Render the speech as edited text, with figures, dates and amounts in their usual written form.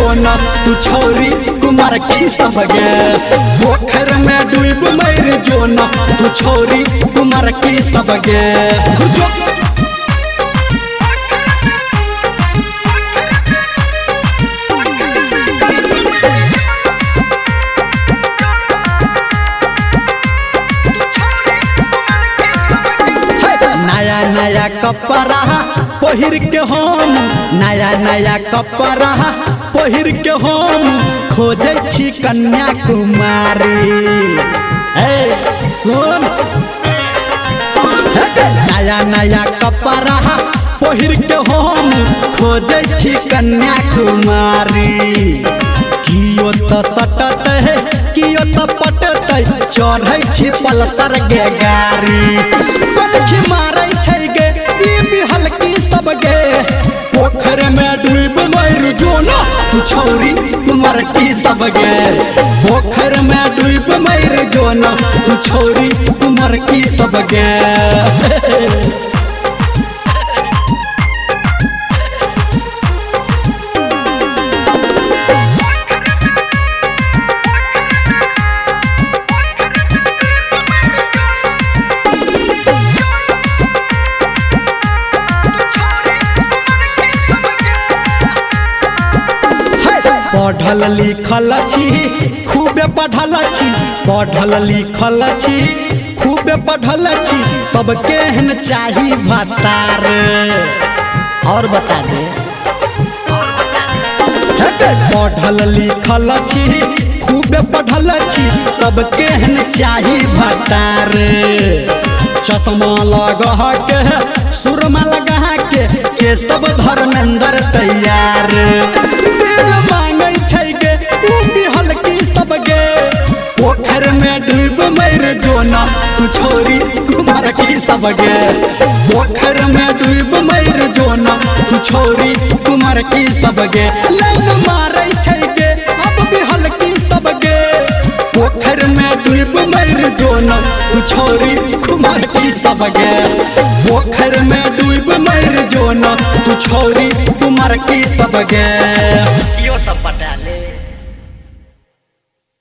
जोना तू छौरी कुमार की सब गे। पोखर में डूब मर जोना तू छौरी कुमार की सब गे। नया नया कपड़ा पहिर के हम, नया नया कपड़ा पहिर के हम खोजै छी कन्याकुमारी। ए सुन, नया नया कपड़ा पहिर के हम खोजै छी कन्याकुमारी। कियो त सटतै कियो त पटतै चढ़ै छी पल्सर गे गाड़ी। कलखी मारै छै गे ई बिहलकी सब गे। पोखर में डूब मर जोना तू छौरी कुमार की सब गे। पोखर में डूब मर जोना तू छौरी कुमार की सब गे। पढ़ल लिखल छी खूबे पढ़ल छी, पढ़ल लिखल छी खूबे पढ़ल छी, तब केहन चाही भतार। और बता दे, पढ़ल लिखल छी खूबे पढ़ल छी, तब केहन चाही भतार। चश्मा लगा के सुरमा लगा के सब धर्मेंद्र तैयार। दिल मांगै छै गे उ बिहलकी सब गे। पोखर में डूब मर जोना तू छौरी कुमार की सब गे। पोखर में डूब मर जोना तू छौरी कुमार की सब गे। लाइन मारै छै गे अब बिहलकी सब गे। पोखर में डूब मर जोना तू छौरी कुमार की सब गे। पोखर में डूब मर जोना तू छौरी कुमार की सब गे।